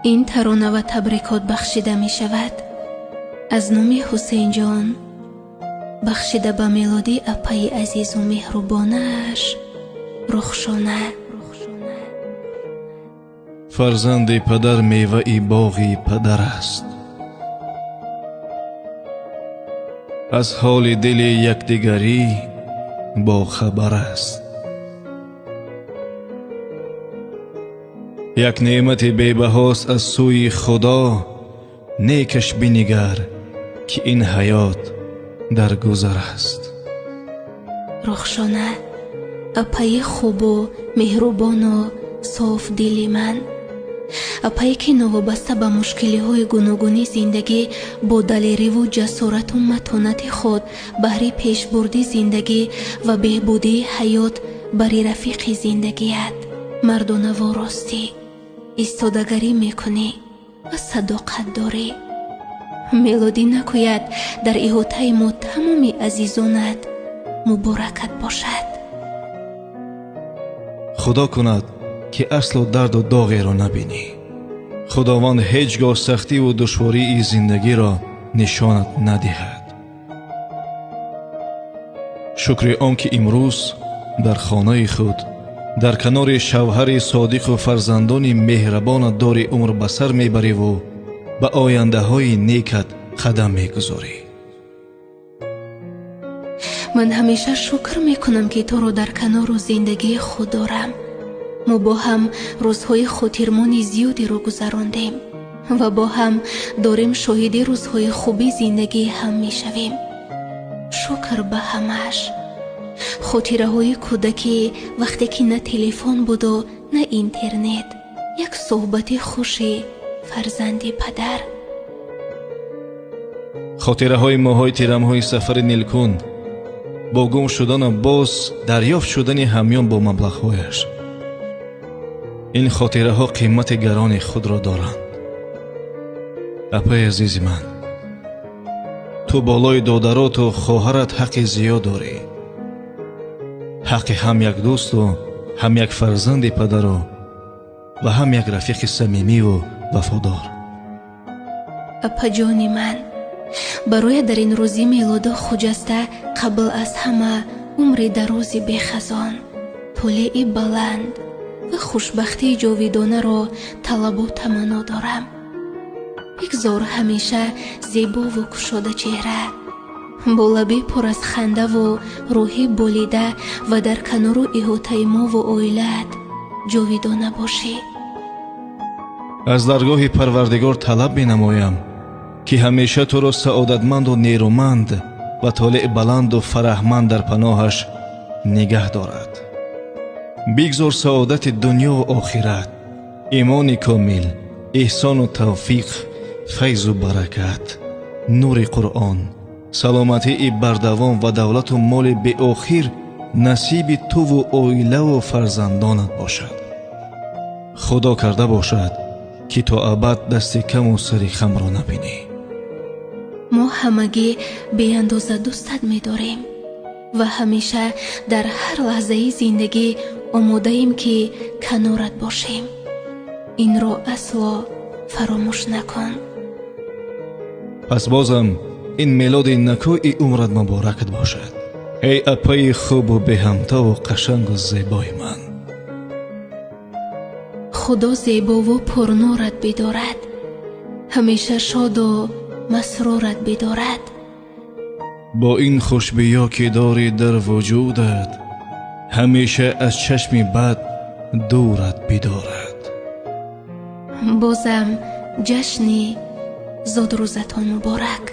Ин тарона ва табрикот бахшида мешавад аз номи Ҳусейнҷон, бахшида ба Мелодӣ апаи азизу меҳрубонааш Рухшона. Фарзанди падар меваи боғи падар аст. Аз ҳоли дили якдигарӣ бохабар аст. Як неъмати бебаҳост аз сӯи Худо, некаш бинигар, ки ин ҳаёт дар гузар аст. Рухшона, апаи хубу меҳрубону софдили ман, апае ки новобаста ба мушкилиҳои гуногуни зиндагӣ бо далериву ҷасорату матонати худ баҳри пешбурди зиндагӣ ва беҳбудии ҳаёт бари рафиқи зиндагият мардонаву ростӣ истодагарӣ мекунӣ ва садоқат дорӣ. Мелодӣ накӯяд дар иҳотаи мо тамоми азизонат муборакат бошад. Худо кунад, ки асло дарду доғеро набинӣ. Худованд ҳеҷ гоҳ сахтиву душвории зиндагиро нишонат надиҳад. Шукри он ки имрӯз дар хонаи худ, дар канори шавҳари содиқу фарзандони меҳрабонат дори умр ба сар мебариву ба ояндаҳои некат қадам мегузорӣ. Ман ҳамеша шукр мекунам, ки туро дар канору зиндагии худ дорам. Мо бо ҳам рӯзҳои хотирмони зиёдеро гузарондем ва бо ҳам дорем шоҳиди рӯзҳои хуби зиндагии ҳам мешавем. Шукр ба ҳамааш. Хотираҳои кӯдакӣ, вақте ки на телефон буду на интернет, як суҳбати хуши фарзанди падар. Хотираҳои моҳҳои тирамоҳи сафари Нилкун бо гум шудану боз дарёфт шудани ҳамён бо маблағҳояш. Ин хотираҳо қимати гарони худро доранд. Апаи азизи ман, ту болои додароту хоҳарат ҳаққи зиёд дорӣ. Ҳаққи ҳам як дӯсту ҳам як фарзанди падару ва ҳам як рафиқи самимиву вафодор. Апаҷони ман, бароя дар ин рӯзи мелодо хуҷаста қабл аз ҳама умри дарози бехазон, толеи баланд ва хушбахтии ҷовидонаро талабу таманно дорам. Бигзор ҳамеша зебову кушода чеҳра, бо лаби пур аз хандаву рӯҳи болида ва дар канору иҳотаи мову оилаат ҷовидона бошӣ. Аз даргоҳи Парвардигор талаб менамоям, ки ҳамеша туро саодатманду нерӯманд ва толеъ баланду фараҳманд дар паноҳаш нигаҳ дорад. Бигзор саодати дунёву охират, имони комил, эҳсону тавфиқ, файзу баракат, нури Қуръон, саломатии бардавом ва давлату моли беохир насиби туву оилаву фарзандонат бошад. Худо карда бошад, ки то абад дасти каму сари хамро набинӣ. Мо ҳамагӣ беандоза дӯстат медорем ва ҳамеша дар ҳар лаҳзаи зиндагӣ омодаем, ки канорат бошем. Инро асло фаромӯш накун. Пас бозам ин мелоди накӯи умрат муборакат бошад, эй апаи хубу беҳамтову қашангу зебои ман. Худо зебову пурнурат бидорад, ҳамеша шоду масрурат бидорад. Бо ин хушбиё ки дорӣ дар вуҷудат, ҳамеша аз чашми бад дурат бидорад. Бозам ҷашни зодрӯзатон муборак.